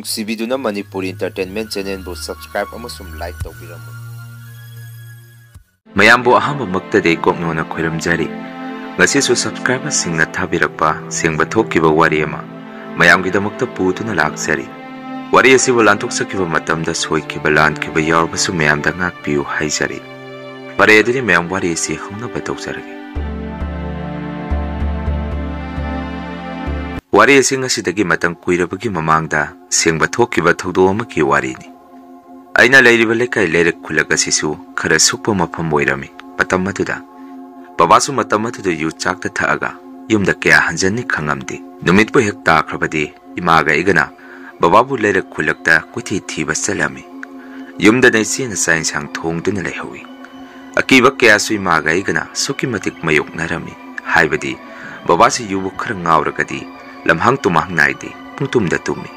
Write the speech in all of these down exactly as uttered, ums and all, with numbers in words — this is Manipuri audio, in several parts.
ꯅꯨꯡꯁꯤꯕꯤꯗꯨꯅ ꯃꯅꯤꯄꯨꯔ Entertainment Channelꯕꯨ subscribe ꯑꯃꯁꯨꯡ like ꯇꯧꯕꯤꯔꯝꯃꯨ꯫ ꯃꯌꯥꯝꯕꯨ ꯑꯍꯥꯟꯕꯃꯛꯇꯗꯤ ꯀꯣꯛꯅꯣꯟꯅ ꯈꯣꯏꯔꯝꯖꯔꯤ꯫ ꯉꯁꯤꯁꯨ subscriberꯁꯤꯡꯅ ꯊꯥꯕꯤꯔꯛꯄ ꯁꯦꯡꯕ ꯊꯣꯛꯈꯤꯕ ꯋꯥꯔꯤ ꯑꯃ ꯃꯌꯥꯝꯒꯤꯗꯃꯛꯇ ꯄꯨꯗꯨꯅ ꯂꯥꯛꯆꯔꯤ꯫ ꯋꯥꯔꯤ ꯑꯁꯤꯕꯨ ꯂꯥꯟꯊꯣꯛꯆꯈꯤꯕ ꯃꯇꯝꯗ ꯁꯣꯏꯈꯤꯕ ꯂꯥꯟꯈꯤꯕ ꯌꯥꯎꯔꯕꯁꯨ ꯃꯌꯥꯝꯗ ꯉꯥꯛꯄꯤꯌꯨ ꯍꯥꯏꯖꯔꯤ꯫ ꯐꯔꯦ, ꯑꯗꯨꯗꯤ ꯃꯌꯥꯝ ꯋꯥꯔꯤ ꯑꯁꯤ ꯍꯧꯅꯕ ꯇꯧꯖꯔꯒꯦ꯫ ꯋꯥꯔꯤ ꯑꯁꯤ ꯉꯁꯤꯗꯒꯤ ꯃꯇꯝ ꯀꯨꯏꯔꯕꯒꯤ ꯃꯃꯥꯡꯗ ꯁꯦꯡꯕ ꯊꯣꯛꯈꯤꯕ ꯊꯧꯗꯣꯛ ꯑꯃꯒꯤ ꯋꯥꯔꯤꯅꯤ꯫ ꯑꯩꯅ ꯂꯩꯔꯤꯕ ꯂꯩꯀꯥꯏ ꯂꯩꯔꯛ ꯈꯨꯜꯂꯛ ꯑꯁꯤꯁꯨ ꯈꯔ ꯁꯨꯛꯄ ꯃꯐꯝ ꯑꯣꯏꯔꯝꯃꯤ꯫ ꯃꯇꯝ ꯑꯗꯨꯗ ꯕꯕꯥꯁꯨ ꯃꯇꯝ ꯑꯗꯨꯗ ꯌꯨ ꯆꯥꯛꯇ ꯊꯛꯑꯒ ꯌꯨꯝꯗ ꯀꯌꯥ ꯍꯟꯖꯟꯅꯤ ꯈꯪꯉꯝꯗꯦ꯫ ꯅꯨꯃꯤꯠꯄꯨ ꯍꯦꯛ ꯇꯥꯈ꯭ꯔꯕꯗꯤ ꯏꯃꯥꯒ ꯑꯩꯒꯅ ꯕꯕꯥꯕꯨ ꯂꯩꯔꯛ ꯈꯨꯜꯂꯛꯇ ꯀꯣꯏꯊꯤ ꯊꯤꯕ ꯆꯠꯂꯝꯃꯤ꯫ ꯌꯨꯝꯗꯅ ꯏꯆꯦꯅ ꯆꯥꯛ ꯏꯟꯁꯥꯡ ꯊꯣꯡꯗꯨꯅ ꯂꯩꯍꯧꯏ꯫ ꯑꯀꯤꯕ ꯀꯌꯥꯁꯨ ꯏꯃꯥꯒ ꯑꯩꯒꯅ ꯑꯁꯨꯛꯀꯤ ꯃꯇꯤꯛ ꯃꯥꯌꯣꯛꯅꯔꯝꯃꯤ꯫ ꯍꯥꯏꯕꯗꯤ ꯕꯕꯥꯁꯤ ꯌꯨꯕꯨ ꯈꯔ ꯉꯥꯎꯔꯒꯗꯤ ꯂꯝꯍꯥꯡ ꯇꯨꯝꯍꯥꯡ ꯅꯥꯏꯗꯦ, ꯄꯨꯡꯇꯨꯝꯗ ꯇꯨꯝꯃꯤ꯫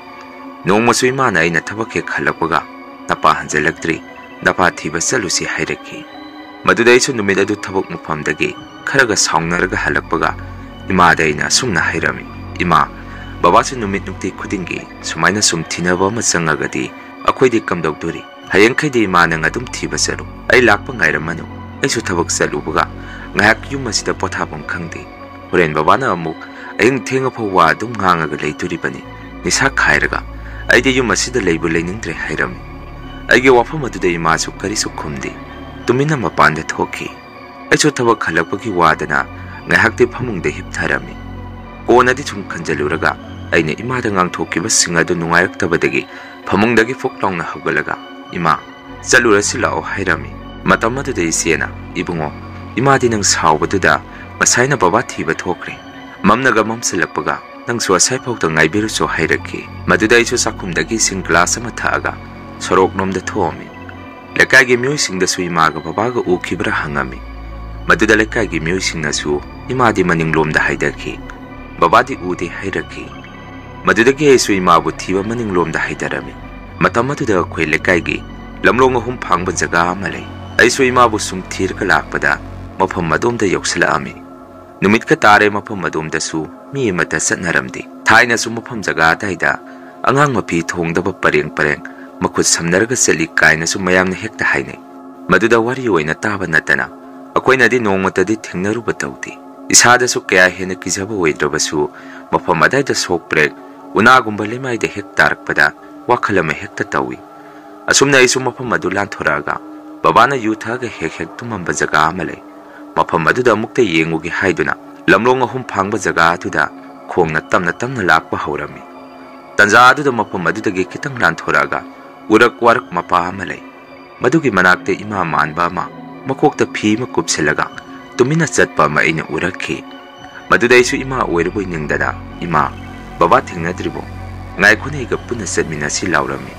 ꯅꯣꯡꯃꯁꯨ ꯏꯃꯥꯅ ꯑꯩꯅ ꯊꯕꯛ ꯍꯦꯛ ꯍꯜꯂꯛꯄꯒ "ꯅꯄꯥ ꯍꯟꯖꯜꯂꯛꯇ꯭ꯔꯤ, ꯅꯄꯥ ꯊꯤꯕ ꯆꯠꯂꯨꯁꯤ" ꯍꯥꯏꯔꯛꯈꯤ꯫ ꯃꯗꯨꯗ ꯑꯩꯁꯨ ꯅꯨꯃꯤꯠ ꯑꯗꯨ ꯊꯕꯛ ꯃꯐꯝꯗꯒꯤ ꯈꯔꯒ ꯁꯥꯎꯅꯔꯒ ꯍꯜꯂꯛꯄꯒ ꯏꯃꯥꯗ ꯑꯩꯅ ꯑꯁꯨꯝꯅ ꯍꯥꯏꯔꯝꯃꯤ, "ꯏꯃꯥ, ꯕꯕꯥꯁꯨ ꯅꯨꯃꯤꯠ ꯅꯨꯡꯇꯤ ꯈꯨꯗꯤꯡꯒꯤ ꯁꯨꯃꯥꯏꯅ ꯁꯨꯝ ꯊꯤꯅꯕ ꯑꯃ ꯆꯪꯉꯒꯗꯤ ꯑꯩꯈꯣꯏꯗꯤ ꯀꯝꯗꯧꯗꯣꯔꯤ? ꯍꯌꯦꯡꯈꯩꯗꯤ ꯏꯃꯥ ꯅꯪ ꯑꯗꯨꯝ ꯊꯤꯕ ꯆꯠꯂꯨ, ꯑꯩ ꯂꯥꯛꯄ ꯉꯥꯏꯔꯝꯃꯅꯨ꯫ ꯑꯩꯁꯨ ꯊꯕꯛ ꯆꯠꯂꯨꯕꯒ ꯉꯥꯏꯍꯥꯛ ꯌꯨꯝ ꯑꯁꯤꯗ ꯄꯣꯊꯥꯐꯝ ꯈꯪꯗꯦ꯫ ꯍꯣꯔꯦꯟ ꯕꯕꯥꯅ ꯑꯃꯨꯛ ꯑꯍꯤꯡ ꯊꯦꯡꯉꯐꯥꯎ ꯋꯥ ꯑꯗꯨꯝ ꯉꯥꯡꯉꯒ ꯂꯩꯗꯣꯔꯤꯕꯅꯤ, ꯅꯤꯁꯥ ꯈꯥꯏꯔꯒ꯫ ꯑꯩꯗꯤ ꯌꯨꯝ ꯑꯁꯤꯗ ꯂꯩꯕꯨ ꯂꯩꯅꯤꯡꯗ꯭ꯔꯦ" ꯍꯥꯏꯔꯝꯃꯤ꯫ ꯑꯩꯒꯤ ꯋꯥꯐꯝ ꯑꯗꯨꯗ ꯏꯃꯥꯁꯨ ꯀꯔꯤꯁꯨ ꯈꯨꯝꯗꯦ, ꯇꯨꯃꯤꯟꯅ ꯃꯄꯥꯟꯗ ꯊꯣꯛꯈꯤ꯫ ꯑꯩꯁꯨ ꯊꯕꯛ ꯍꯜꯂꯛꯄꯒꯤ ꯋꯥꯗꯅ ꯉꯥꯏꯍꯥꯛꯇꯤ ꯐꯃꯨꯡꯗ ꯍꯤꯞꯊꯔꯝꯃꯤ꯫ ꯀꯣꯟꯅꯗꯤ ꯁꯨꯝ ꯈꯟꯖꯜꯂꯨꯔꯒ ꯑꯩꯅ ꯏꯃꯥꯗ ꯉꯥꯡꯊꯣꯛꯈꯤꯕꯁꯤꯡ ꯑꯗꯨ ꯅꯨꯡꯉꯥꯏꯔꯛꯇꯕꯗꯒꯤ ꯐꯃꯨꯡꯗꯒꯤ ꯐꯨꯛ ꯂꯥꯎꯅ ꯍꯧꯒꯠꯂꯒ, "ꯏꯃꯥ, ꯆꯠꯂꯨꯔꯁꯤ ꯂꯥꯛꯑꯣ" ꯍꯥꯏꯔꯝꯃꯤ꯫ ꯃꯇꯝ ꯑꯗꯨꯗ ꯏꯆꯦꯅ, "ꯏꯕꯨꯡꯉꯣ, ꯏꯃꯥꯗꯤ ꯅꯪ ꯁꯥꯎꯕꯗꯨꯗ ꯉꯁꯥꯏꯅ ꯕꯕꯥ ꯊꯤꯕ ꯊꯣꯛꯈ꯭ꯔꯦ꯫ ꯃꯝꯅꯒ ꯃꯝꯁꯤꯜꯂꯛꯄꯒ ꯅꯪꯁꯨ ꯑꯁꯥꯏꯐꯥꯎꯗ ꯉꯥꯏꯕꯤꯔꯨꯆꯣ" ꯍꯥꯏꯔꯛꯈꯤ꯫ ꯃꯗꯨꯗ ꯑꯩꯁꯨ ꯆꯥꯛꯈꯨꯝꯗꯒꯤ ꯏꯁꯤꯡ ꯒ꯭ꯂꯥꯁ ꯑꯃ ꯊꯛꯑꯒ ꯁꯣꯔꯣꯛꯂꯣꯝꯗ ꯊꯣꯛꯑꯝꯃꯤ꯫ ꯂꯩꯀꯥꯏꯒꯤ ꯃꯤꯑꯣꯏꯁꯤꯡꯗꯁꯨ ꯏꯃꯥꯒ ꯕꯕꯥꯒ ꯎꯈꯤꯕ꯭ꯔꯥ ꯍꯪꯉꯝꯃꯤ꯫ ꯃꯗꯨꯗ ꯂꯩꯀꯥꯏꯒꯤ ꯃꯤꯑꯣꯏꯁꯤꯡꯅꯁꯨ ꯏꯃꯥꯗꯤ ꯃꯅꯤꯡꯂꯣꯝꯗ ꯍꯥꯏꯗꯈꯤ, ꯕꯕꯥꯗꯤ ꯎꯗꯦ ꯍꯥꯏꯔꯛꯈꯤ꯫ ꯃꯗꯨꯗꯒꯤ ꯑꯩꯁꯨ ꯏꯃꯥꯕꯨ ꯊꯤꯕ ꯃꯅꯤꯡꯂꯣꯝꯗ ꯍꯥꯏꯗꯔꯝꯃꯤ꯫ ꯃꯇꯝ ꯑꯗꯨꯗ ꯑꯩꯈꯣꯏ ꯂꯩꯀꯥꯏꯒꯤ ꯂꯝꯂꯣꯡ ꯑꯍꯨꯝ ꯐꯥꯡꯕ ꯖꯒꯥ ꯑꯃ ꯂꯩ꯫ ꯑꯩꯁꯨ ꯏꯃꯥꯕꯨ ꯁꯨꯝ ꯊꯤꯔꯒ ꯂꯥꯛꯄꯗ ꯃꯐꯝ ꯑꯗꯣꯝꯗ ꯌꯧꯁꯤꯜꯂꯛꯑꯝꯃꯤ꯫ ꯅꯨꯃꯤꯠꯀ ꯇꯥꯔꯦ, ꯃꯐꯝ ꯑꯗꯣꯝꯗꯁꯨ ꯃꯤ ꯑꯃꯠꯇ ꯆꯠꯅꯔꯝꯗꯦ꯫ ꯊꯥꯏꯅꯁꯨ ꯃꯐꯝ ꯖꯒꯥ ꯑꯗꯥꯏꯗ "ꯑꯉꯥꯡ ꯃꯄꯤ ꯊꯣꯡꯗꯕ ꯄꯔꯦꯡ ꯄꯔꯦꯡ ꯃꯈꯨꯠ ꯁꯝꯅꯔꯒ ꯆꯠꯂꯤ" ꯀꯥꯏꯅꯁꯨ ꯃꯌꯥꯝꯅ ꯍꯦꯛꯇ ꯍꯥꯏꯅꯩ꯫ ꯃꯗꯨꯗ ꯋꯥꯔꯤ ꯑꯣꯏꯅ ꯇꯥꯕ ꯅꯠꯇꯅ ꯑꯩꯈꯣꯏꯅꯗꯤ ꯅꯣꯡꯃꯇꯗꯤ ꯊꯦꯡꯅꯔꯨꯕ ꯇꯧꯗꯦ꯫ ꯏꯁꯥꯗꯁꯨ ꯀꯌꯥ ꯍꯦꯟꯅ ꯀꯤꯖꯕ ꯑꯣꯏꯗ꯭ꯔꯕꯁꯨ, ꯃꯐꯝ ꯑꯗꯥꯏꯗ ꯁꯣꯛ ꯄ꯭ꯔꯦꯛ, ꯎꯅꯥꯒꯨꯝꯕ ꯂꯩꯃꯥꯏꯗ ꯍꯦꯛ ꯇꯥꯔꯛꯄꯗ ꯋꯥꯈꯜ ꯑꯃ ꯍꯦꯛꯇ ꯇꯧꯏ꯫ ꯑꯁꯨꯝꯅ ꯑꯩꯁꯨ ꯃꯐꯝ ꯑꯗꯨ ꯂꯥꯟꯊꯣꯔꯛꯑꯒ, ꯕꯕꯥꯅ ꯌꯨ ꯊꯛꯑꯒ ꯍꯦꯛ ꯍꯦꯛ ꯇꯨꯝꯃꯝꯕ ꯖꯒꯥ ꯑꯃ ꯂꯩ, ꯃꯐꯝ ꯑꯗꯨꯗ ꯑꯃꯨꯛꯇ ꯌꯦꯡꯉꯨꯒꯦ ꯍꯥꯏꯗꯨꯅ ꯂꯝꯂꯣꯡ ꯑꯍꯨꯝ ꯐꯥꯡꯕ ꯖꯒꯥ ꯑꯗꯨꯗ ꯈꯣꯡꯅ ꯇꯞꯅ ꯇꯞꯅ ꯂꯥꯛꯄ ꯍꯧꯔꯝꯃꯤ꯫ ꯇꯟꯖꯥ ꯑꯗꯨꯗ ꯃꯐꯝ ꯑꯗꯨꯗꯒꯤ ꯈꯤꯇꯪ ꯂꯥꯟꯊꯣꯔꯛꯑꯒ ꯎꯔꯛ ꯋꯥꯔꯛ ꯃꯄꯥ ꯑꯃ ꯂꯩ꯫ ꯃꯗꯨꯒꯤ ꯃꯅꯥꯛꯇ ꯏꯃꯥ ꯃꯥꯟꯕ ꯑꯃ ꯃꯀꯣꯛꯇ ꯐꯤ ꯑꯃ ꯀꯨꯞꯁꯤꯜꯂꯒ ꯇꯨꯃꯤꯟꯅ ꯆꯠꯄ ꯑꯃ ꯑꯩꯅ ꯎꯔꯛꯈꯤ꯫ ꯃꯗꯨꯗ ꯑꯩꯁꯨ ꯏꯃꯥ ꯑꯣꯏꯔꯕꯣꯏ ꯅꯤꯡꯗꯅ, "ꯏꯃꯥ, ꯕꯕꯥ ꯊꯦꯡꯅꯗ꯭ꯔꯤꯕꯣ? ꯉꯥꯏꯈꯣꯅꯦ, ꯑꯩꯒ ꯄꯨꯟꯅ ꯆꯠꯃꯤꯟꯅꯁꯤ" ꯂꯥꯎꯔꯝꯃꯤ꯫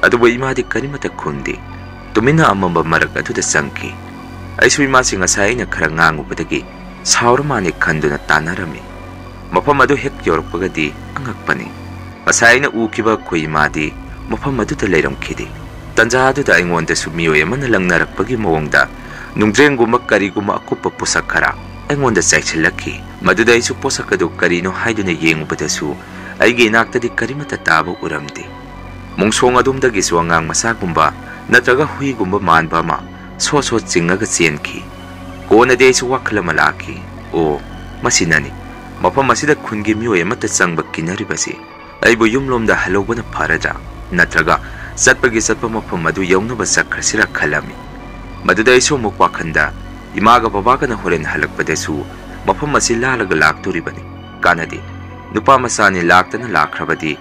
ꯑꯗꯨꯕꯨ ꯏꯃꯥꯗꯤ ꯀꯔꯤꯃꯠꯇ ꯈꯨꯝꯗꯦ꯫ ꯇꯨꯃꯤꯟꯅ ꯑꯃꯝꯕ ꯃꯔꯛ ꯑꯗꯨꯗ ꯆꯪꯈꯤ꯫ ꯑꯩꯁꯨ ꯏꯃꯥꯁꯤ ꯉꯁꯥꯏ ꯑꯩꯅ ꯈꯔ ꯉꯥꯡꯉꯨꯕꯗꯒꯤ ꯁꯥꯎꯔ ꯃꯥꯅꯦ ꯈꯟꯗꯨꯅ ꯇꯥꯟꯅꯔꯝꯃꯤ꯫ ꯃꯐꯝ ꯑꯗꯨ ꯍꯦꯛ ꯌꯧꯔꯛꯄꯒꯗꯤ ꯑꯉꯛꯄꯅꯤ꯫ ꯉꯁꯥꯏ ꯑꯩꯅ ꯎꯈꯤꯕ ꯑꯩꯈꯣꯏ ꯏꯃꯥꯗꯤ ꯃꯐꯝ ꯑꯗꯨꯗ ꯂꯩꯔꯝꯈꯤꯗꯦ꯫ ꯇꯟꯖꯥ ꯑꯗꯨꯗ ꯑꯩꯉꯣꯟꯗꯁꯨ ꯃꯤꯑꯣꯏ ꯑꯃꯅ ꯂꯪꯅꯔꯛꯄꯒꯤ ꯃꯑꯣꯡꯗ ꯅꯨꯡꯖ꯭ꯔꯦꯡꯒꯨꯝꯕ ꯀꯔꯤꯒꯨꯝꯕ ꯑꯀꯨꯞꯄ ꯄꯣꯠꯁꯛ ꯈꯔ ꯑꯩꯉꯣꯟꯗ ꯆꯥꯏꯁꯤꯜꯂꯛꯈꯤ꯫ ꯃꯗꯨꯗ ꯑꯩꯁꯨ ꯄꯣꯠꯁꯛ ꯑꯗꯨ ꯀꯔꯤꯅꯣ ꯍꯥꯏꯗꯨꯅ ꯌꯦꯡꯉꯨꯕꯗꯁꯨ ꯑꯩꯒꯤ ꯏꯅꯥꯛꯇꯗꯤ ꯀꯔꯤꯃꯠꯇ ꯇꯥꯕ ꯎꯔꯝꯗꯦ꯫ ꯃꯣꯡꯁꯣꯡ ꯑꯗꯣꯝꯗꯒꯤꯁꯨ ꯑꯉꯥꯡ ꯃꯆꯥꯒꯨꯝꯕ ꯅꯠꯇ꯭ꯔꯒ ꯍꯨꯏꯒꯨꯝꯕ ꯃꯥꯟꯕ ꯑꯃ ꯁꯣꯠ ꯁꯣꯠ ꯆꯤꯡꯉꯒ ꯆꯦꯟꯈꯤ꯫ ꯀꯣꯟꯅꯗꯤ ꯑꯩꯁꯨ ꯋꯥꯈꯜ ꯑꯃ ꯂꯥꯛꯈꯤ꯫ "ꯑꯣ, ꯃꯁꯤꯅꯅꯤ꯫ ꯃꯐꯝ ꯑꯁꯤꯗ ꯈꯨꯟꯒꯤ ꯃꯤꯑꯣꯏ ꯑꯃꯠꯇ ꯆꯪꯕ ꯀꯤꯅꯔꯤꯕꯁꯤ꯫ ꯑꯩꯕꯨ ꯌꯨꯝꯂꯣꯝꯗ ꯍꯜꯍꯧꯕꯅ ꯐꯔꯗ꯭ꯔꯥ? ꯅꯠꯇ꯭ꯔꯒ ꯆꯠꯄꯒꯤ ꯆꯠꯄ ꯃꯐꯝ ꯑꯗꯨ ꯌꯧꯅꯕ ꯆꯠꯈ꯭ꯔꯁꯤꯔꯥ?" ꯈꯜꯂꯝꯃꯤ꯫ ꯃꯗꯨꯗ ꯑꯩꯁꯨ ꯑꯃꯨꯛ ꯋꯥꯈꯜꯗ, "ꯏꯃꯥꯒ ꯕꯕꯥꯒꯅ ꯍꯣꯔꯦꯟ ꯍꯜꯂꯛꯄꯗꯁꯨ ꯃꯐꯝ ꯑꯁꯤ ꯂꯥꯜꯂꯒ ꯂꯥꯛꯇꯣꯔꯤꯕꯅꯤ꯫ ꯀꯥꯟꯅꯗꯦ꯫ ꯅꯨꯄꯥ ꯃꯆꯥꯅꯤ, ꯂꯥꯛꯇꯅ ꯂꯥꯛꯈ꯭ꯔꯕꯗꯤ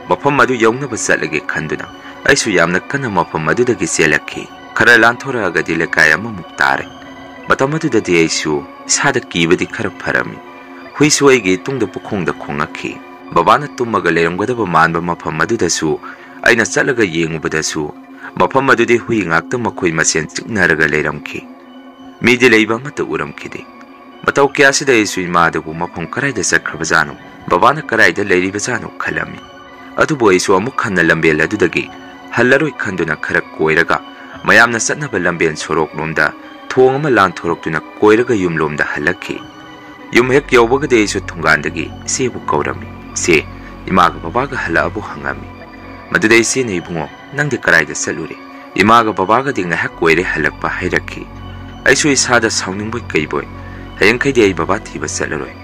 ꯃꯐꯝ ꯑꯗꯨ ꯌꯧꯅꯕ ꯆꯠꯂꯒꯦ" ꯈꯟꯗꯨꯅ ꯑꯩꯁꯨ ꯌꯥꯝꯅ ꯀꯟꯅ ꯃꯐꯝ ꯑꯗꯨꯗꯒꯤ ꯆꯦꯜꯂꯛꯈꯤ꯫ ꯈꯔ ꯂꯥꯟꯊꯣꯔꯛꯑꯒꯗꯤ ꯂꯩꯀꯥꯏ ꯑꯃꯃꯨꯛ ꯇꯥꯔꯦ꯫ ꯃꯇꯝ ꯑꯗꯨꯗꯗꯤ ꯑꯩꯁꯨ ꯏꯁꯥꯗ ꯀꯤꯕꯗꯤ ꯈꯔ ꯐꯔꯝꯃꯤ꯫ ꯍꯨꯏꯁꯨ ꯑꯩꯒꯤ ꯏꯇꯨꯡꯗ ꯄꯨꯈꯣꯡꯗ ꯈꯣꯡꯉꯛꯈꯤ꯫ ꯕꯕꯥꯅ ꯇꯨꯝꯃꯒ ꯂꯩꯔꯝꯒꯗꯕ ꯃꯥꯟꯕ ꯃꯐꯝ ꯑꯗꯨꯗꯁꯨ ꯑꯩꯅ ꯆꯠꯂꯒ ꯌꯦꯡꯉꯨꯕꯗꯁꯨ, ꯃꯐꯝ ꯑꯗꯨꯗꯤ ꯍꯨꯏ ꯉꯥꯛꯇ ꯃꯈꯣꯏ ꯃꯁꯦꯟ ꯆꯤꯛꯅꯔꯒ ꯂꯩꯔꯝꯈꯤ꯫ ꯃꯤꯗꯤ ꯂꯩꯕ ꯑꯃꯠꯇ ꯎꯔꯝꯈꯤꯗꯦ꯫ ꯃꯇꯧ ꯀꯌꯥꯁꯤꯗ ꯑꯩꯁꯨ ꯏꯃꯥꯗꯨꯕꯨ ꯃꯐꯝ ꯀꯔꯥꯏꯗ ꯆꯠꯈ꯭ꯔꯕꯖꯥꯠꯅꯣ, ꯕꯕꯥꯅ ꯀꯔꯥꯏꯗ ꯂꯩꯔꯤꯕꯖꯥꯠꯅꯣ ꯈꯜꯂꯝꯃꯤ꯫ ꯑꯗꯨꯕꯨ ꯑꯩꯁꯨ ꯑꯃꯨꯛ ꯍꯟꯅ ꯂꯝꯕꯦꯜ ꯑꯗꯨꯗꯒꯤ ꯍꯜꯂꯔꯣꯏ ꯈꯟꯗꯨꯅ ꯈꯔ ꯀꯣꯏꯔꯒ ꯃꯌꯥꯝꯅ ꯆꯠꯅꯕ ꯂꯝꯕꯦꯜ ꯁꯣꯔꯣꯛꯂꯣꯝꯗ ꯊꯣꯡ ꯑꯃ ꯂꯥꯟꯊꯣꯔꯛꯇꯨꯅ ꯀꯣꯏꯔꯒ ꯌꯨꯝꯂꯣꯝꯗ ꯍꯜꯂꯛꯈꯤ꯫ ꯌꯨꯝ ꯍꯦꯛ ꯌꯧꯕꯒꯗꯤ ꯑꯩꯁꯨ ꯊꯣꯡꯒꯥꯟꯗꯒꯤ ꯏꯆꯦꯕꯨ ꯀꯧꯔꯝꯃꯤ꯫ "ꯏꯆꯦ, ꯏꯃꯥꯒ ꯕꯕꯥꯒ ꯍꯜꯂꯛꯑꯕꯣ ꯍꯪꯉꯝꯃꯤ꯫ ꯃꯗꯨꯗ ꯏꯆꯦꯅ, "ꯏꯕꯨꯡꯉꯣ, ꯅꯪꯗꯤ ꯀꯗꯥꯏꯗ ꯆꯠꯂꯨꯔꯦ? ꯏꯃꯥꯒ ꯕꯕꯥꯒꯗꯤ ꯉꯥꯏꯍꯥꯛ ꯑꯣꯏꯔꯦ ꯍꯜꯂꯛꯄ" ꯍꯥꯏꯔꯛꯈꯤ꯫ ꯑꯩꯁꯨ ꯏꯁꯥꯗ ꯁꯥꯎꯅꯤꯡꯕꯣꯏ ꯀꯩꯕꯣꯏ, "ꯍꯌꯦꯡꯈꯩꯗꯤ ꯑꯩ ꯕꯕꯥ ꯊꯤꯕ ꯆꯠꯂꯔꯣꯏ꯫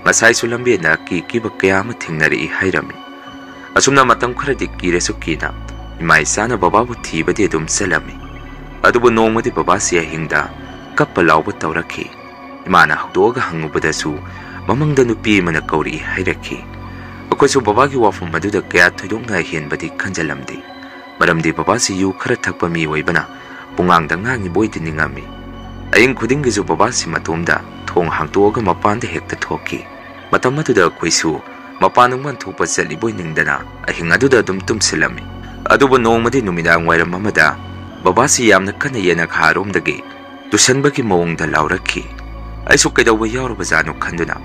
ꯉꯁꯥꯏꯁꯨ ꯂꯝꯕꯦꯟꯗ ꯑꯀꯤ ꯑꯀꯤꯕ ꯀꯌꯥ ꯑꯃ ꯊꯦꯡꯅꯔꯛꯏ" ꯍꯥꯏꯔꯝꯃꯤ꯫ ꯑꯁꯨꯝꯅ ꯃꯇꯝ ꯈꯔꯗꯤ ꯀꯤꯔꯁꯨ ꯀꯤꯅ ꯏꯃꯥ ꯏꯆꯥꯅ ꯕꯕꯥꯕꯨ ꯊꯤꯕꯗꯤ ꯑꯗꯨꯝ ꯆꯠꯂꯝꯃꯤ꯫ ꯑꯗꯨꯕꯨ ꯅꯣꯡꯃꯗꯤ ꯕꯕꯥꯁꯤ ꯑꯍꯤꯡꯗ ꯀꯞꯄ ꯂꯥꯎꯕ ꯇꯧꯔꯛꯈꯤ꯫ ꯏꯃꯥꯅ ꯍꯧꯗꯣꯛꯑꯒ ꯍꯪꯉꯨꯕꯗꯁꯨ ꯃꯃꯪꯗ ꯅꯨꯄꯤ ꯑꯃꯅ ꯀꯧꯔꯛꯏ ꯍꯥꯏꯔꯛꯈꯤ꯫ ꯑꯩꯈꯣꯏꯁꯨ ꯕꯕꯥꯒꯤ ꯋꯥꯐꯝ ꯑꯗꯨꯗ ꯀꯌꯥ ꯊꯣꯏꯗꯣꯛꯅ ꯑꯍꯦꯟꯕꯗꯤ ꯈꯟꯖꯜꯂꯝꯗꯦ꯫ ꯃꯔꯝꯗꯤ ꯕꯕꯥꯁꯤ ꯌꯨ ꯈꯔ ꯊꯛꯄ ꯃꯤ ꯑꯣꯏꯕꯅ ꯄꯨꯡꯉꯥꯡꯗ ꯉꯥꯡꯉꯤꯕꯣꯏꯗꯤ ꯅꯤꯡꯉꯝꯃꯤ꯫ ꯑꯍꯤꯡ ꯈꯨꯗꯤꯡꯒꯤꯁꯨ ꯕꯕꯥꯁꯤ ꯃꯇꯣꯝꯗ ꯊꯣꯡ ꯍꯥꯡꯇꯣꯛꯑꯒ ꯃꯄꯥꯟꯗ ꯍꯦꯛꯇ ꯊꯣꯛꯈꯤ꯫ ꯃꯇꯝ ꯑꯗꯨꯗ ꯑꯩꯈꯣꯏꯁꯨ ꯃꯄꯥꯟ ꯅꯨꯡꯄꯥꯟ ꯊꯣꯛꯄ ꯆꯠꯂꯤꯕꯣꯏ ꯅꯤꯡꯗꯅ ꯑꯍꯤꯡ ꯑꯗꯨꯗ ꯑꯗꯨꯝ ꯇꯨꯝꯁꯤꯜꯂꯝꯃꯤ꯫ ꯑꯗꯨꯕꯨ ꯅꯣꯡꯃꯗꯤ ꯅꯨꯃꯤꯗꯥꯡ ꯋꯥꯏꯔꯝ ꯑꯃꯗ ꯕꯕꯥꯁꯤ ꯌꯥꯝꯅ ꯀꯟꯅ ꯌꯦꯅꯈꯥꯔꯣꯝꯗꯒꯤ ꯇꯨꯁꯟꯕꯒꯤ ꯃꯑꯣꯡꯗ ꯂꯥꯎꯔꯛꯈꯤ꯫ ꯑꯩꯁꯨ ꯀꯩꯗꯧꯕ ꯌꯥꯎꯔꯕꯖꯥꯠꯅꯣ ꯈꯟꯗꯨꯅ,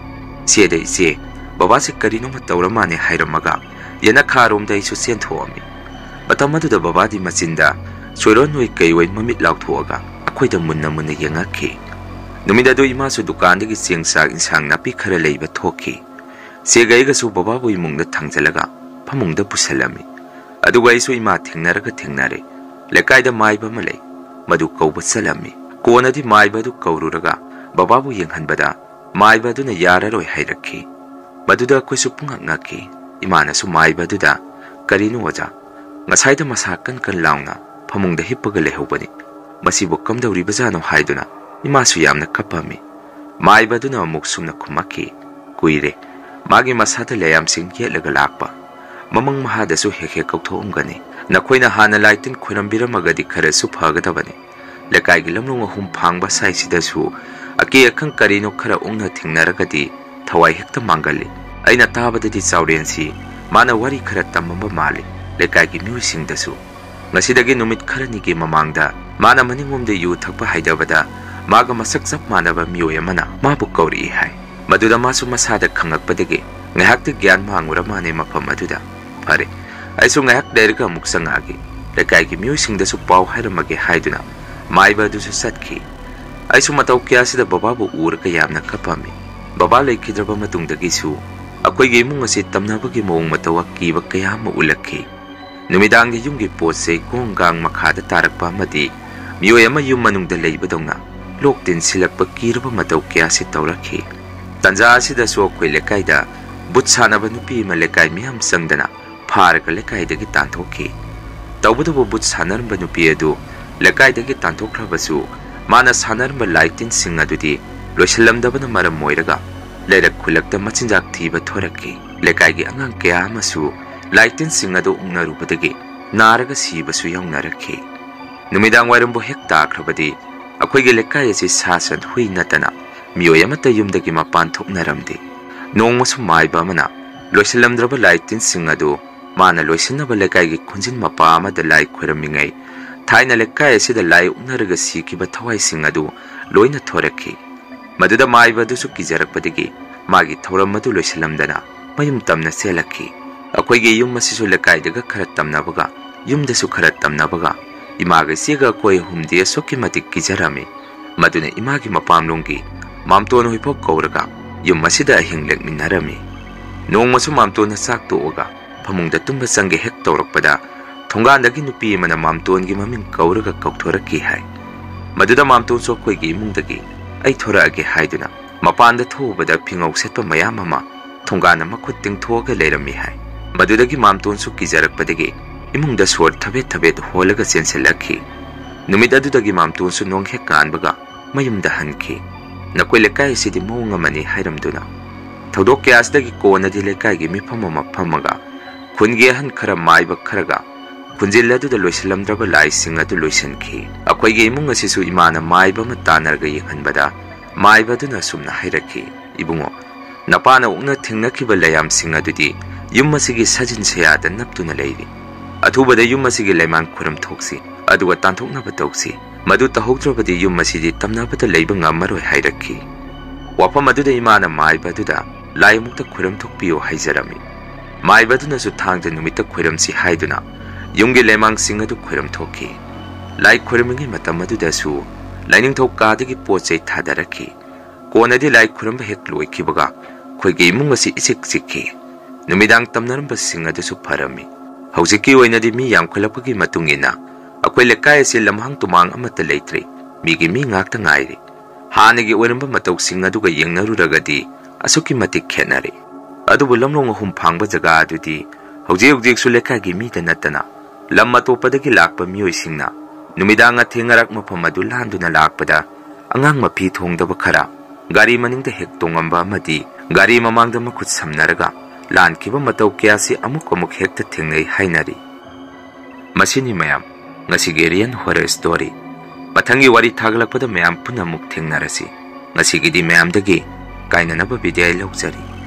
"ꯏꯆꯦꯗ ꯏꯆꯦ, ꯕꯕꯥꯁꯤ ꯀꯔꯤꯅꯣꯃ ꯇꯧꯔ ꯃꯥꯅꯦ" ꯍꯥꯏꯔꯝꯃꯒ ꯌꯦꯅꯈꯥꯔꯣꯝꯗ ꯑꯩꯁꯨ ꯆꯦꯟꯊꯣꯛꯑꯝꯃꯤ꯫ ꯃꯇꯝ ꯑꯗꯨꯗ ꯕꯕꯥꯗꯤ ꯃꯆꯤꯟꯗ ꯆꯣꯏꯔꯣꯟ ꯑꯣꯏ ꯀꯩ ꯑꯣꯏ ꯃꯃꯤꯠ ꯂꯥꯎꯊꯣꯛꯑꯒ ꯑꯩꯈꯣꯏꯗ ꯃꯨꯟꯅ ꯃꯨꯟꯅ ꯌꯦꯡꯉꯛꯈꯤ꯫ ꯅꯨꯃꯤꯠ ꯑꯗꯨ ꯏꯃꯥꯁꯨ ꯗꯨꯀꯥꯟꯗꯒꯤ ꯆꯦꯡ ꯆꯥꯛ ꯏꯟꯁꯥꯡ ꯅꯥꯄꯤ ꯈꯔ ꯂꯩꯕ ꯊꯣꯛꯈꯤ꯫ ꯆꯦꯒ ꯑꯩꯒꯁꯨ ꯕꯕꯥꯕꯨ ꯏꯃꯨꯡꯗ ꯊꯥꯡꯖꯜꯂꯒ ꯐꯃꯨꯡꯗ ꯄꯨꯁꯜꯂꯝꯃꯤ꯫ ꯑꯗꯨꯒ ꯑꯩꯁꯨ ꯏꯃꯥ ꯊꯦꯡꯅꯔꯒ ꯊꯦꯡꯅꯔꯦ꯫ ꯂꯩꯀꯥꯏꯗ ꯃꯥꯏꯕ ꯑꯃ ꯂꯩ, ꯃꯗꯨ ꯀꯧꯕ ꯆꯠꯂꯝꯃꯤ꯫ ꯀꯣꯟꯅꯗꯤ ꯃꯥꯏꯕ ꯑꯗꯨ ꯀꯧꯔꯨꯔꯒ ꯕꯕꯥꯕꯨ ꯌꯦꯡꯍꯟꯕꯗ ꯃꯥꯏꯕ ꯑꯗꯨꯅ ꯌꯥꯔꯔꯣꯏ ꯍꯥꯏꯔꯛꯈꯤ꯫ ꯃꯗꯨꯗ ꯑꯩꯈꯣꯏꯁꯨ ꯄꯨꯡꯉꯛ ꯉꯛꯈꯤ꯫ ꯏꯃꯥꯅꯁꯨ ꯃꯥꯏꯕ ꯑꯗꯨꯗ, "ꯀꯔꯤꯅꯣ ꯑꯣꯖꯥ? ꯉꯁꯥꯏꯗ ꯃꯁꯥ ꯀꯟ ꯀꯟ ꯂꯥꯎꯅ ꯐꯃꯨꯡꯗ ꯍꯤꯞꯄꯒ ꯂꯩꯍꯧꯕꯅꯤ꯫ ꯃꯁꯤꯕꯨ ꯀꯝꯗꯧꯔꯤꯕꯖꯥꯠꯅꯣ?" ꯍꯥꯏꯗꯨꯅ ꯏꯃꯥꯁꯨ ꯌꯥꯝꯅ ꯀꯞꯄꯝꯃꯤ꯫ ꯃꯥꯏꯕ ꯑꯗꯨꯅ ꯑꯃꯨꯛ ꯁꯨꯝꯅ ꯈꯨꯝꯃꯛꯈꯤ, "ꯀꯨꯏꯔꯦ꯫ ꯃꯥꯒꯤ ꯃꯁꯥꯗ ꯂꯩꯌꯥꯝꯁꯤꯡ ꯌꯦꯠꯂꯒ ꯂꯥꯛꯄ꯫ ꯃꯃꯪ ꯃꯍꯥꯗꯁꯨ ꯍꯦꯛ ꯍꯦꯛ ꯀꯧꯊꯣꯛꯑꯝꯒꯅꯤ꯫ ꯅꯈꯣꯏꯅ ꯍꯥꯟꯅ ꯂꯥꯏ ꯇꯤꯟ ꯈꯣꯏꯔꯝꯕꯤꯔꯝꯃꯒꯗꯤ ꯈꯔꯁꯨ ꯐꯒꯗꯕꯅꯤ꯫ ꯂꯩꯀꯥꯏꯒꯤ ꯂꯝꯂꯣꯡ ꯑꯍꯨꯝ ꯐꯥꯡꯕ ꯁ꯭ꯋꯥꯏꯁꯤꯗꯁꯨ ꯑꯀꯤ ꯑꯈꯪ ꯀꯔꯤꯅꯣ ꯈꯔ ꯎꯪꯅ ꯊꯦꯡꯅꯔꯒꯗꯤ ꯊꯋꯥꯏ ꯍꯦꯛꯇ ꯃꯥꯡꯒꯜꯂꯤ꯫ ꯑꯩꯅ ꯇꯥꯕꯗꯗꯤ ꯆꯥꯎꯔꯦꯟꯁꯤ ꯃꯥꯅ ꯋꯥꯔꯤ ꯈꯔ ꯇꯝꯃꯝꯕ ꯃꯥꯜꯂꯤ ꯂꯩꯀꯥꯏꯒꯤ ꯃꯤꯑꯣꯏꯁꯤꯡꯗꯁꯨ꯫ ꯉꯁꯤꯗꯒꯤ ꯅꯨꯃꯤꯠ ꯈꯔꯅꯤꯒꯤ ꯃꯃꯥꯡꯗ ꯃꯥꯅ ꯃꯅꯤꯡꯂꯣꯝꯗ ꯌꯨ ꯊꯛꯄ ꯍꯥꯏꯗꯕꯗ ꯃꯥꯒ ꯃꯁꯛ ꯆꯞ ꯃꯥꯟꯅꯕ ꯃꯤꯑꯣꯏ ꯑꯃꯅ ꯃꯥꯕꯨ ꯀꯧꯔꯛꯏ ꯍꯥꯏ꯫ ꯃꯗꯨꯗ ꯃꯥꯁꯨ ꯃꯁꯥꯗ ꯈꯪꯉꯛꯄꯗꯒꯤ ꯉꯥꯏꯍꯥꯛꯇꯤ ꯒ꯭ꯌꯥꯟ ꯃꯥꯡꯉꯨꯔ ꯃꯥꯅꯦ ꯃꯐꯝ ꯑꯗꯨꯗ꯫ ꯐꯔꯦ, ꯑꯩꯁꯨ ꯉꯥꯏꯍꯥꯛ ꯂꯩꯔꯒ ꯑꯃꯨꯛ ꯆꯪꯉꯛꯑꯒꯦ꯫ ꯂꯩꯀꯥꯏꯒꯤ ꯃꯤꯑꯣꯏꯁꯤꯡꯗꯁꯨ ꯄꯥꯎ ꯍꯥꯏꯔꯝꯃꯒꯦ" ꯍꯥꯏꯗꯨꯅ ꯃꯥꯏꯕ ꯑꯗꯨꯁꯨ ꯆꯠꯈꯤ꯫ ꯑꯩꯁꯨ ꯃꯇꯧ ꯀꯌꯥꯁꯤꯗ ꯕꯕꯥꯕꯨ ꯎꯔꯒ ꯌꯥꯝꯅ ꯀꯞꯄꯝꯃꯤ꯫ ꯕꯕꯥ ꯂꯩꯈꯤꯗ꯭ꯔꯕ ꯃꯇꯨꯡꯗꯒꯤꯁꯨ ꯑꯩꯈꯣꯏꯒꯤ ꯏꯃꯨꯡ ꯑꯁꯤ ꯇꯝꯅꯕꯒꯤ ꯃꯑꯣꯡ ꯃꯇꯧ ꯑꯀꯤꯕ ꯀꯌꯥ ꯑꯃ ꯎꯠꯂꯛꯈꯤ꯫ ꯅꯨꯃꯤꯗꯥꯡꯒꯤ ꯌꯨꯝꯒꯤ ꯄꯣꯠ ꯆꯩ ꯀꯣꯡ ꯒꯥꯡ ꯃꯈꯥꯗ ꯇꯥꯔꯛꯄ ꯑꯃꯗꯤ ꯃꯤꯑꯣꯏ ꯑꯃ ꯌꯨꯝ ꯃꯅꯨꯡꯗ ꯂꯩꯕꯗꯧꯅ ꯂꯣꯛ ꯇꯤꯟ ꯁꯤꯜꯂꯛꯄ ꯀꯤꯔꯕ ꯃꯇꯧ ꯀꯌꯥꯁꯤ ꯇꯧꯔꯛꯈꯤ꯫ ꯇꯟꯖꯥ ꯑꯁꯤꯗꯁꯨ ꯑꯩꯈꯣꯏ ꯂꯩꯀꯥꯏꯗ ꯕꯨꯠ ꯁꯥꯟꯅꯕ ꯅꯨꯄꯤ ꯑꯃ ꯂꯩꯀꯥꯏ ꯃꯤꯌꯥꯝ ꯆꯪꯗꯅ ꯐꯥꯔꯒ ꯂꯩꯀꯥꯏꯗꯒꯤ ꯇꯥꯟꯊꯣꯛꯈꯤ꯫ ꯇꯧꯕꯇꯕꯨ ꯕꯨꯠ ꯁꯥꯟꯅꯔꯝꯕ ꯅꯨꯄꯤ ꯑꯗꯨ ꯂꯩꯀꯥꯏꯗꯒꯤ ꯇꯥꯟꯊꯣꯛꯈ꯭ꯔꯕꯁꯨ, ꯃꯥꯅ ꯁꯥꯟꯅꯔꯝꯕ ꯂꯥꯏ ꯇꯤꯟꯁꯤꯡ ꯑꯗꯨꯗꯤ ꯂꯣꯏꯁꯤꯜꯂꯝꯗꯕꯅ ꯃꯔꯝ ꯑꯣꯏꯔꯒ ꯂꯩꯔꯛ ꯈꯨꯜꯂꯛꯇ ꯃꯆꯤꯟꯖꯥꯛ ꯊꯤꯕ ꯊꯣꯔꯛꯈꯤ꯫ ꯂꯩꯀꯥꯏꯒꯤ ꯑꯉꯥꯡ ꯀꯌꯥ ꯑꯃꯁꯨ ꯂꯥꯏ ꯇꯤꯟꯁꯤꯡ ꯑꯗꯨ ꯎꯛꯅꯔꯨꯕꯗꯒꯤ ꯅꯥꯔꯒ ꯁꯤꯕꯁꯨ ꯌꯥꯎꯅꯔꯛꯈꯤ꯫ ꯅꯨꯃꯤꯗꯥꯡ ꯋꯥꯏꯔꯝꯕꯨ ꯍꯦꯛ ꯇꯥꯈ꯭ꯔꯕꯗꯤ ꯑꯩꯈꯣꯏꯒꯤ ꯂꯩꯀꯥꯏ ꯑꯁꯤ ꯁꯥ ꯁꯟ ꯍꯨꯏ ꯅꯠꯇꯅ ꯃꯤꯑꯣꯏ ꯑꯃꯠꯇ ꯌꯨꯝꯗꯒꯤ ꯃꯄꯥꯟ ꯊꯣꯛꯅꯔꯝꯗꯦ꯫ ꯅꯣꯡꯃꯁꯨ ꯃꯥꯏꯕ ꯑꯃꯅ ꯂꯣꯏꯁꯤꯜꯂꯝꯗ꯭ꯔꯕ ꯂꯥꯏ ꯇꯤꯟꯁꯤꯡ ꯑꯗꯨ ꯃꯥꯅ ꯂꯣꯏꯁꯤꯟꯅꯕ ꯂꯩꯀꯥꯏꯒꯤ ꯈꯨꯟꯖꯤꯟ ꯃꯄꯥ ꯑꯃꯗ ꯂꯥꯏ ꯈꯣꯏꯔꯝꯃꯤꯉꯩ, ꯊꯥꯏꯅ ꯂꯩꯀꯥꯏ ꯑꯁꯤꯗ ꯂꯥꯏ ꯎꯛꯅꯔꯒ ꯁꯤꯈꯤꯕ ꯊꯋꯥꯏꯁꯤꯡ ꯑꯗꯨ ꯂꯣꯏꯅ ꯊꯣꯔꯛꯈꯤ꯫ ꯃꯗꯨꯗ ꯃꯥꯏꯕ ꯑꯗꯨꯁꯨ ꯀꯤꯖꯔꯛꯄꯗꯒꯤ ꯃꯥꯒꯤ ꯊꯧꯔꯝ ꯑꯗꯨ ꯂꯣꯏꯁꯤꯜꯂꯝꯗꯅ ꯃꯌꯨꯝ ꯇꯝꯅ ꯆꯦꯜꯂꯛꯈꯤ꯫ ꯑꯩꯈꯣꯏꯒꯤ ꯌꯨꯝ ꯑꯁꯤꯁꯨ ꯂꯩꯀꯥꯏꯗꯒ ꯈꯔ ꯇꯝꯅꯕꯒ, ꯌꯨꯝꯗꯁꯨ ꯈꯔ ꯇꯝꯅꯕꯒ, ꯏꯃꯥꯒ ꯏꯆꯦꯒ ꯑꯩꯈꯣꯏ ꯑꯍꯨꯝꯗꯤ ꯑꯁꯨꯛꯀꯤ ꯃꯇꯤꯛ ꯀꯤꯖꯔꯝꯃꯤ꯫ ꯃꯗꯨꯅ ꯏꯃꯥꯒꯤ ꯃꯄꯥꯝꯂꯣꯝꯒꯤ ꯃꯥꯝꯇꯣꯟ ꯍꯣꯏꯐꯥꯎ ꯀꯧꯔꯒ ꯌꯨꯝ ꯑꯁꯤꯗ ꯑꯍꯤꯡ ꯂꯦꯛꯃꯤꯟꯅꯔꯝꯃꯤ꯫ ꯅꯣꯡꯃꯁꯨ ꯃꯥꯝꯇꯣꯟꯅ ꯆꯥꯛ ꯇꯣꯛꯑꯒ ꯐꯃꯨꯡꯗ ꯇꯨꯝꯕ ꯆꯪꯒꯦ ꯍꯦꯛ ꯇꯧꯔꯛꯄꯗ, ꯊꯣꯡꯒꯥꯟꯗꯒꯤ ꯅꯨꯄꯤ ꯑꯃꯅ ꯃꯥꯝꯇꯣꯟꯒꯤ ꯃꯃꯤꯡ ꯀꯧꯔꯒ ꯀꯧꯊꯣꯔꯛꯈꯤ ꯍꯥꯏ꯫ ꯃꯗꯨꯗ ꯃꯥꯝꯇꯣꯟꯁꯨ ꯑꯩꯈꯣꯏꯒꯤ ꯏꯃꯨꯡꯗꯒꯤ "ꯑꯩ ꯊꯣꯔꯛꯑꯒꯦ" ꯍꯥꯏꯗꯨꯅ ꯃꯄꯥꯟꯗ ꯊꯣꯛꯎꯕꯗ, ꯐꯤꯉꯧ ꯁꯦꯠꯄ ꯃꯌꯥꯝ ꯑꯃ ꯊꯣꯡꯒꯥꯟꯗ ꯃꯈꯨꯠ ꯇꯤꯡꯊꯣꯛꯑꯒ ꯂꯩꯔꯝꯃꯤ ꯍꯥꯏ꯫ ꯃꯗꯨꯗꯒꯤ ꯃꯥꯝꯇꯣꯟꯁꯨ ꯀꯤꯖꯔꯛꯄꯗꯒꯤ ꯏꯃꯨꯡꯗ ꯁꯣꯔ ꯊꯕꯦꯠ ꯊꯕꯦꯠ ꯍꯣꯜꯂꯒ ꯆꯦꯟꯁꯤꯜꯂꯛꯈꯤ꯫ ꯅꯨꯃꯤꯠ ꯑꯗꯨꯗꯒꯤ ꯃꯥꯝꯇꯣꯟꯁꯨ ꯅꯣꯡ ꯍꯦꯛ ꯉꯥꯟꯕꯒ ꯃꯌꯨꯝꯗ ꯍꯟꯈꯤ꯫ "ꯅꯈꯣꯏ ꯂꯩꯀꯥꯏ ꯑꯁꯤꯗꯤ ꯃꯑꯣꯡ ꯑꯃꯅꯤ" ꯍꯥꯏꯔꯝꯗꯨꯅ꯫ ꯊꯧꯗꯣꯛ ꯀꯌꯥꯁꯤꯗꯒꯤ ꯀꯣꯟꯅꯗꯤ ꯂꯩꯀꯥꯏꯒꯤ ꯃꯤꯐꯝ ꯑꯃ ꯐꯝꯃꯒ ꯈꯨꯟꯒꯤ ꯑꯍꯟ ꯈꯔ, ꯃꯥꯏꯕ ꯈꯔꯒ ꯈꯨꯟꯖꯤꯜ ꯑꯗꯨꯗ ꯂꯣꯏꯁꯤꯜꯂꯝꯗ꯭ꯔꯕ ꯂꯥꯏꯁꯤꯡ ꯑꯗꯨ ꯂꯣꯏꯁꯤꯟꯈꯤ꯫ ꯑꯩꯈꯣꯏꯒꯤ ꯏꯃꯨꯡ ꯑꯁꯤꯁꯨ ꯏꯃꯥꯅ ꯃꯥꯏꯕ ꯑꯃ ꯇꯥꯟꯅꯔꯒ ꯌꯦꯡꯍꯟꯕꯗ, ꯃꯥꯏꯕ ꯑꯗꯨꯅ ꯑꯁꯨꯝꯅ ꯍꯥꯏꯔꯛꯈꯤ, "ꯏꯕꯨꯡꯉꯣ, ꯅꯄꯥꯅ ꯎꯛꯅ ꯊꯦꯡꯅꯈꯤꯕ ꯂꯩꯌꯥꯝꯁꯤꯡ ꯑꯗꯨꯗꯤ ꯌꯨꯝ ꯑꯁꯤꯒꯤ ꯁꯥꯖꯤꯟ ꯁꯌꯥꯗ ꯅꯞꯇꯨꯅ ꯂꯩꯔꯤ꯫ ꯑꯊꯨꯕꯗ ꯌꯨꯝ ꯑꯁꯤꯒꯤ ꯂꯩꯃꯥꯡ ꯈꯨꯔꯝ ꯊꯣꯛꯁꯤ, ꯑꯗꯨꯒ ꯇꯥꯟꯊꯣꯛꯅꯕ ꯇꯧꯁꯤ꯫ ꯃꯗꯨ ꯇꯧꯍꯧꯗ꯭ꯔꯕꯗꯤ ꯌꯨꯝ ꯑꯁꯤꯗꯤ ꯇꯝꯅꯕꯗ ꯂꯩꯕ ꯉꯝꯃꯔꯣꯏ" ꯍꯥꯏꯔꯛꯈꯤ꯫ ꯋꯥꯐꯝ ꯑꯗꯨꯗ ꯏꯃꯥꯅ ꯃꯥꯏꯕ ꯑꯗꯨꯗ "ꯂꯥꯏ ꯑꯃꯨꯛꯇ ꯈꯨꯔꯝ ꯊꯣꯛꯄꯤꯌꯨ" ꯍꯥꯏꯖꯔꯝꯃꯤ꯫ ꯃꯥꯏꯕ ꯑꯗꯨꯅꯁꯨ "ꯊꯥꯡꯖ ꯅꯨꯃꯤꯠꯇ ꯈꯨꯔꯝꯁꯤ" ꯍꯥꯏꯗꯨꯅ ꯌꯨꯝꯒꯤ ꯂꯩꯃꯥꯡꯁꯤꯡ ꯑꯗꯨ ꯈꯨꯔꯝ ꯊꯣꯛꯈꯤ꯫ ꯂꯥꯏ ꯈꯨꯔꯝꯃꯤꯉꯩ ꯃꯇꯝ ꯑꯗꯨꯗꯁꯨ ꯂꯥꯏꯅꯤꯡꯊꯧ ꯀꯥꯗꯒꯤ ꯄꯣꯠ ꯆꯩ ꯊꯥꯗꯔꯛꯈꯤ꯫ ꯀꯣꯟꯅꯗꯤ ꯂꯥꯏ ꯈꯨꯔꯝꯕ ꯍꯦꯛ ꯂꯣꯏꯈꯤꯕꯒ ꯑꯩꯈꯣꯏꯒꯤ ꯏꯃꯨꯡ ꯑꯁꯤ ꯏꯆꯤꯛ ꯆꯤꯛꯈꯤ꯫ ꯅꯨꯃꯤꯗꯥꯡ ꯇꯝꯅꯔꯝꯕꯁꯤꯡ ꯑꯗꯨꯁꯨ ꯐꯔꯝꯃꯤ꯫ ꯍꯧꯖꯤꯛꯀꯤ ꯑꯣꯏꯅꯗꯤ ꯃꯤ ꯌꯥꯝꯈꯠꯂꯛꯄꯒꯤ ꯃꯇꯨꯡ ꯏꯟꯅ ꯑꯩꯈꯣꯏ ꯂꯩꯀꯥꯏ ꯑꯁꯤ ꯂꯝꯍꯥꯡ ꯇꯨꯃꯥꯡ ꯑꯃꯠꯇ ꯂꯩꯇ꯭ꯔꯦ꯫ ꯃꯤꯒꯤ ꯃꯤ ꯉꯥꯛꯇ ꯉꯥꯏꯔꯦ꯫ ꯍꯥꯟꯅꯒꯤ ꯑꯣꯏꯔꯝꯕ ꯃꯇꯧꯁꯤꯡ ꯑꯗꯨꯒ ꯌꯦꯡꯅꯔꯨꯔꯒꯗꯤ ꯑꯁꯨꯛꯀꯤ ꯃꯇꯤꯛ ꯈꯦꯠꯅꯔꯦ꯫ ꯑꯗꯨꯕꯨ ꯂꯝꯂꯣꯡ ꯑꯍꯨꯝ ꯐꯥꯡꯕ ꯖꯒꯥ ꯑꯗꯨꯗꯤ ꯍꯧꯖꯤꯛ ꯍꯧꯖꯤꯛꯁꯨ ꯂꯩꯀꯥꯏꯒꯤ ꯃꯤꯗ ꯅꯠꯇꯅ ꯂꯝ ꯑꯇꯣꯞꯄꯗꯒꯤ ꯂꯥꯛꯄ ꯃꯤꯑꯣꯏꯁꯤꯡꯅ ꯅꯨꯃꯤꯗꯥꯡ ꯑꯊꯦꯡ ꯑꯔꯥꯛ ꯃꯐꯝ ꯑꯗꯨ ꯂꯥꯟꯗꯨꯅ ꯂꯥꯛꯄꯗ, ꯑꯉꯥꯡ ꯃꯐꯤ ꯊꯣꯡꯗꯕ ꯈꯔ, ꯒꯥꯔꯤ ꯃꯅꯤꯡꯗ ꯍꯦꯛ ꯇꯣꯡꯉꯝꯕ ꯑꯃꯗꯤ ꯒꯥꯔꯤ ꯃꯃꯥꯡꯗ ꯃꯈꯨꯠ ꯁꯝꯅꯔꯒ ꯂꯥꯟꯈꯤꯕ ꯃꯇꯧ ꯀꯌꯥꯁꯤ ꯑꯃꯨꯛ ꯑꯃꯨꯛ ꯍꯦꯛꯇ ꯊꯦꯡꯅꯩ ꯍꯥꯏꯅꯔꯤ꯫ ꯃꯁꯤꯅꯤ ꯃꯌꯥꯝ, ꯉꯁꯤꯒꯤ Real Horror Story꯫ ꯃꯊꯪꯒꯤ ꯋꯥꯔꯤ ꯊꯥꯒꯠꯂꯛꯄꯗ ꯃꯌꯥꯝ ꯄꯨꯟꯅ ꯑꯃꯨꯛ ꯊꯦꯡꯅꯔꯁꯤ꯫ ꯉꯁꯤꯒꯤꯗꯤ ꯃꯌꯥꯝꯗꯒꯤ ꯀꯥꯏꯅꯅꯕ ꯕꯤꯗꯥꯏ ꯂꯧꯖꯔꯤ꯫